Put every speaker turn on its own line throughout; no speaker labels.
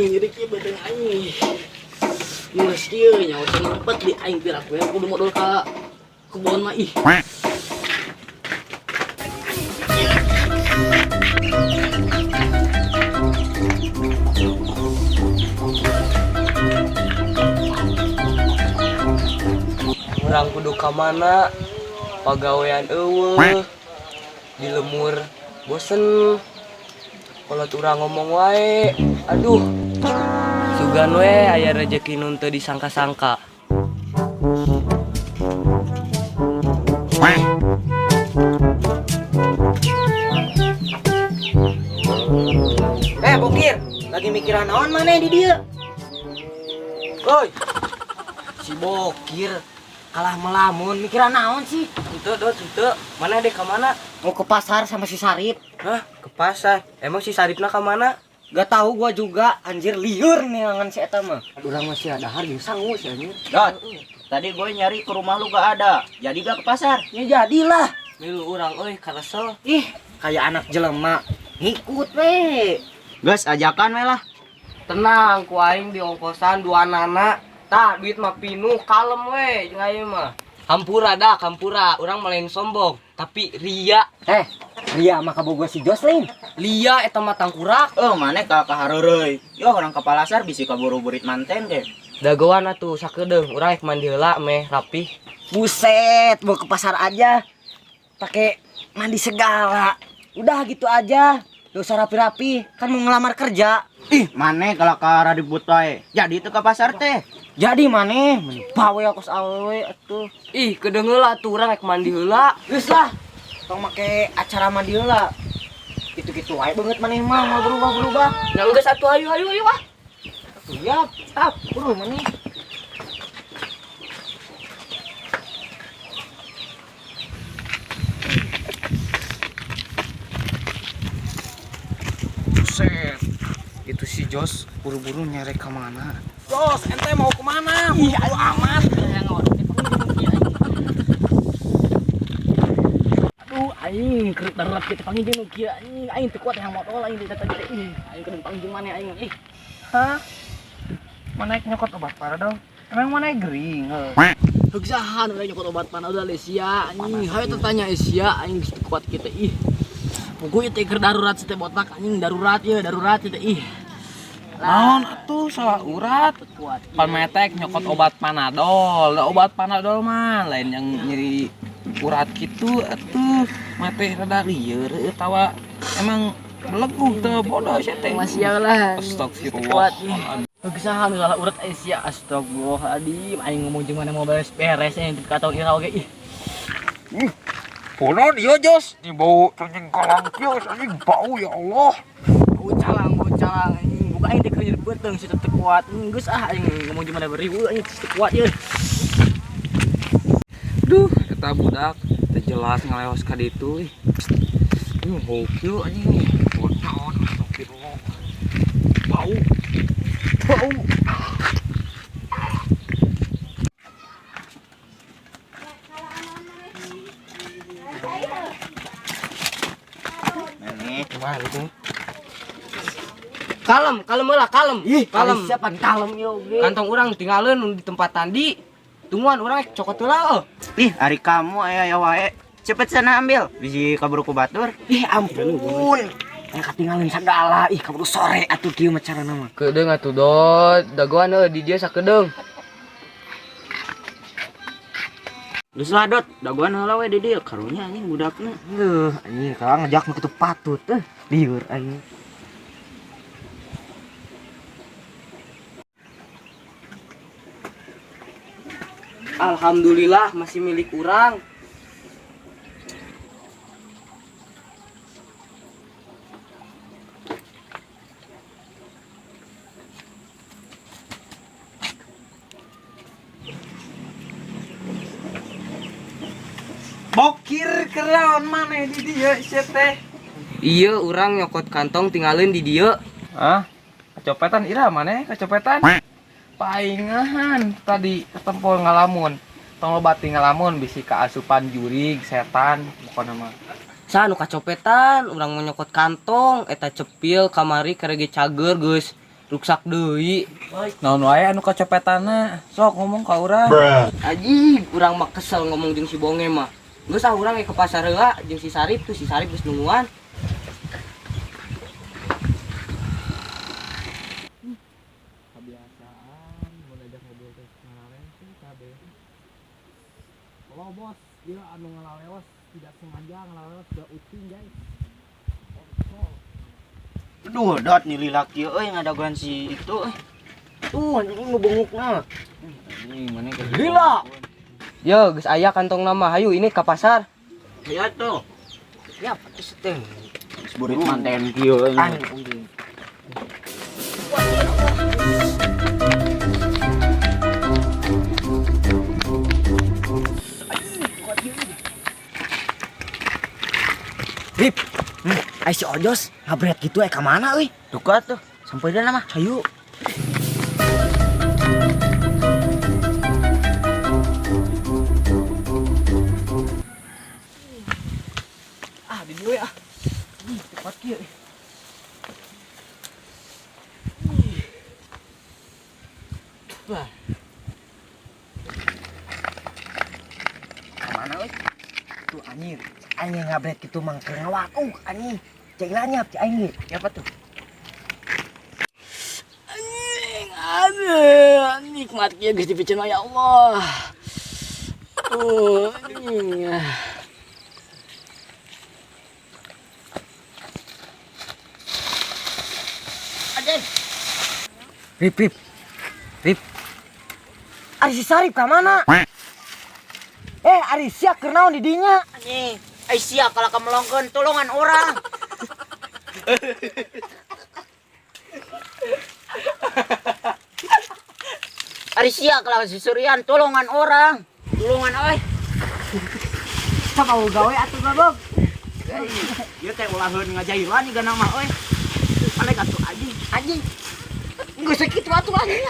Aing nyeri kieu beuteung aing. Mules kieu nyawa teh ngempet di aing pirak we kudu modal ka kebon mah ih.
Urang kudu ka mana? Pagawean eueuh. Di lemur bosen. Kolot urang ngomong wae. Aduh. Sugan we aya rejeki nu teu disangka-sangka.
Eh, Bokir, lagi mikiran naon maneh di dieu? Oi. Si Bokir kalah melamun mikiran naon sih?
Henteu, Dot, henteu. Mana deh ka mana?
Mau ke pasar sama si Sarip.
Hah, ke pasar. Emang si Saripna ka mana?
Gak tahu gua juga, anjir liur nih angan si eta mah. Aduh, urang masih ada hari sangu sih anjir.
Dot, tadi gue nyari ke rumah lu gak ada. Jadi gak ke pasar?
Ya jadilah.
Milu urang euy karesel.
Ih, kayak anak jelema. Ngikut we.
Gas, ajakan we lah.
Tenang, ku aing di ongkosan dua nana. Tah, duit mah pinuh, kalem we jeung aing mah. Hampura dah, hampura. Urang mah lain sombong, tapi ria.
Eh, ria mah kabogoh si Jocelyn.
Lia eta mah tangkurak.
Oh, mana ka kahareureui. Yo orang ke pasar bisi kaburu burit manten deh.
Dagoan atuh sakedeung, urang rek mandi heula meh rapih.
Buset, mau ke pasar aja. Pakai mandi segala. Udah gitu aja. Gak usah rapi-rapi, kan mau ngelamar kerja.
Ih, mana kalau ka ribut wae. Jadi itu ke pasar teh.
Jadi maneh, bawe aku awewe atuh.
Ih, kedeung heula atuh urang rek mandi heula.
Geus lah. Tong make acara mandi heula. Gitu-gitu wae banget maneh mah mau berubah-berubah.
Ya geus atuh ayo ayo ayo ah.
Atuh ya, tap, buru maneh.
Buset, itu si Jos buru-buru nyari ke mana? Jos, ente mau kemana? Ih, ayo amat.
Aduh aing keur darurat kieu teh panggil jeung nu kieu anjing aing teu kuat hayang modal aing teh tadi teh ih aing kudu panggil maneh aing ih.
Hah? Mana nyokot obat Panadol? Emang mana gering?
Heug saha nu nyokot obat Panadol sia anjing hayo teh tanya sia aing geus teu kuat kieu teh ih. Puguh ieu teh keur darurat si teh botak anjing darurat ieu darurat ieu teh ih.
Naon atuh salah urat?
Teu kuat.
Pan metek nyokot obat Panadol. Da obat Panadol mah lain yang nyeri urat gitu atuh. Mate rada lieur tawa emang beleguh teu bodoh sia teh.
Masih lah.
Astagfirullah.
Heug saha nu salah urat aing sia astagfirullahaladzim aing ngomong jeung mana mau beres-beres aing teu kataun ira oge ih.
Ponon iya Jos, ini bau cengeng kalang kieu anjing bau ya Allah.
Bau calang anjing buka aing teh keur nyeri beuteung si teu kuat. Geus ah aing ngomong jeung mana beriweuh aing teu kuat ieu.
Duh, eta budak teu jelas ngaleos ka ditu ih. Ini bau kieu anjing. Bau naon astagfirullah. Bau. Bau.
Nih,
Kalem, kalem heula, kalem.
Ih,
kalem.
siapa kalem yo oge.
Kantong urang tinggalin di tempat tandi. Tungguan urang rek cokot heula euy.
Ih, ari kamu aya ya wae. Cepet sana ambil. Bisi kaburu ku batur.
Ih, ampun. Yang ketinggalan segala. Ih, kaburu sore atuh kieu mah carana mah.
Kedeung atuh Dot, dagoan euy di dieu sakedeung.
Geus lah, Dot. Dagoan heula we di dieu karunya anjing budakna.
Heuh, anjing kalau ngejak mah kitu patut eh. Liur anjing.
Alhamdulillah masih milik urang.
Bokir keraon maneh di dieu sia teh.
Iya, urang nyokot kantong tinggalin di dieu.
Hah? Kecopetan ira maneh kecopetan? Paingahan tadi ketempol ngalamun. Tong loba ngalamun bisi kaasupan jurig setan pokona mah.
Sa nu kacopetan, urang mau nyokot kantong, eta cepil kamari kerege cager geus. Ruksak deui.
Naon wae anu kacopetanna? Sok ngomong ka urang.
Anjing, urang mah kesel ngomong jeung si Bonge mah. Geus ah urang ke pasar heula jeung si Sarip tuh, si Sarip geus nungguan.
Kebiasaan mun ajak ngobrol teh ngalaleng kabeh. Kalau bos, dia anu ngalalewas tidak sengaja ngalalewas ke uting guys.
Aduh, dot nih laki euy ngadagoan si itu euy.
Tuh anjing nu bengukna.
Anjing mana ke
Lila. Yo, geus aya kantong nama, hayu ini ke pasar.
Ya tuh.
Ya, pati seteng.
Burit manten kieu euy.
Anjing.
Rip, ai si Ojos ngabret gitu ka mana euy?
Duka tuh.
Sampai dah mah, hayu.
Ah, di dieu ah. Cepat kieu. Wah,
Ka mana euy? Tuh anjir, anjing ngabret gitu mang keur ngawakuk anjing. Cek lanyap cek aing ge.
Siapa tuh?
Anjing, aduh, nikmat kieu geus dipiceun ya Allah. Tuh, anjing.
Rip, Rip. Rip. Ari si Sarip ka mana? Ari sia keur naon di dinya?
Anjing, ai sia kalah kamelongkeun tulungan urang. Ari sia kalah susurian tulungan urang. Tulungan euy.
Sok mau gawe atuh goblok.
Ieu teh ulaheun ngajailan ieu mah euy. Balik atuh anjing.
Anjing. Geus sakitu atuh anjing.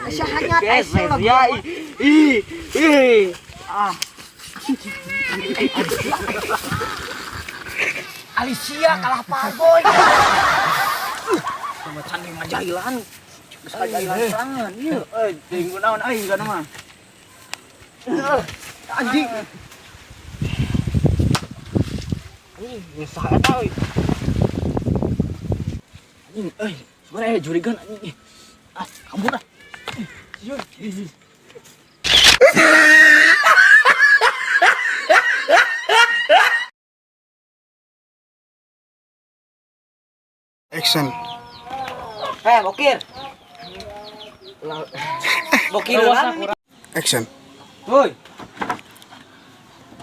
Sia hanyat ai sia lah.
Ya, ih, ih.
Ah. Alicia kalah parboy. Sama candi ngajailan. Geus ngajailan sorangan ieu.
Euy, teuing kunaon euy ieu mah.
Anjing.
Anjing, geus saha eta euy. Anjing, euy, sebenarnya jurigan anjing. Ah, kabur ah.
Action.
Bokir. Bokir lah.
Action.
Woi.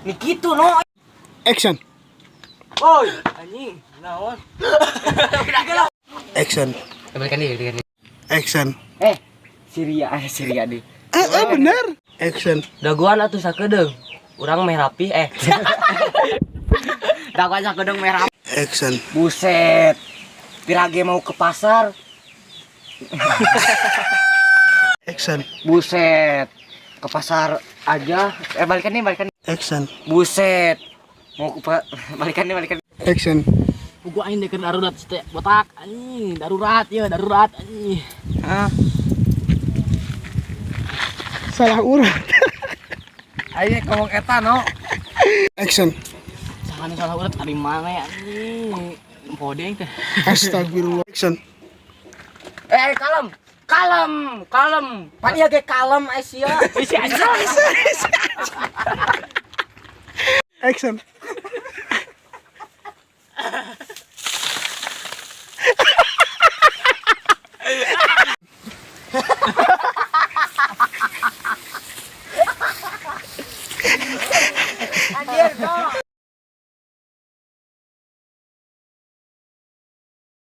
Nih kitu no.
Action.
Woi, anjing, naon?
Action.
Balikan deui, balikan deui.
Action.
Syria, Syria deh.
Bener. Action.
Daguan atuh sakedeung. Urang meh rapih
Daguan sakedeung meh rapih.
Action.
Buset. Pirage mau ke pasar.
Action.
Buset. Ke pasar aja. Balikan nih, balikan.
Action.
Buset. Mau ke balikan nih, balikan.
Action.
Gua aing dekeun darurat teh botak anjing, darurat ya, darurat anjing.
Hah?
Salah urat.
Ayo ngomong eta no.
Action.
Salah salah urat ari mana ya anjing. Podeng teh.
Astagfirullah. Action.
Kalem. Kalem, kalem.
Pan ieu ge kalem ai sia.
Action.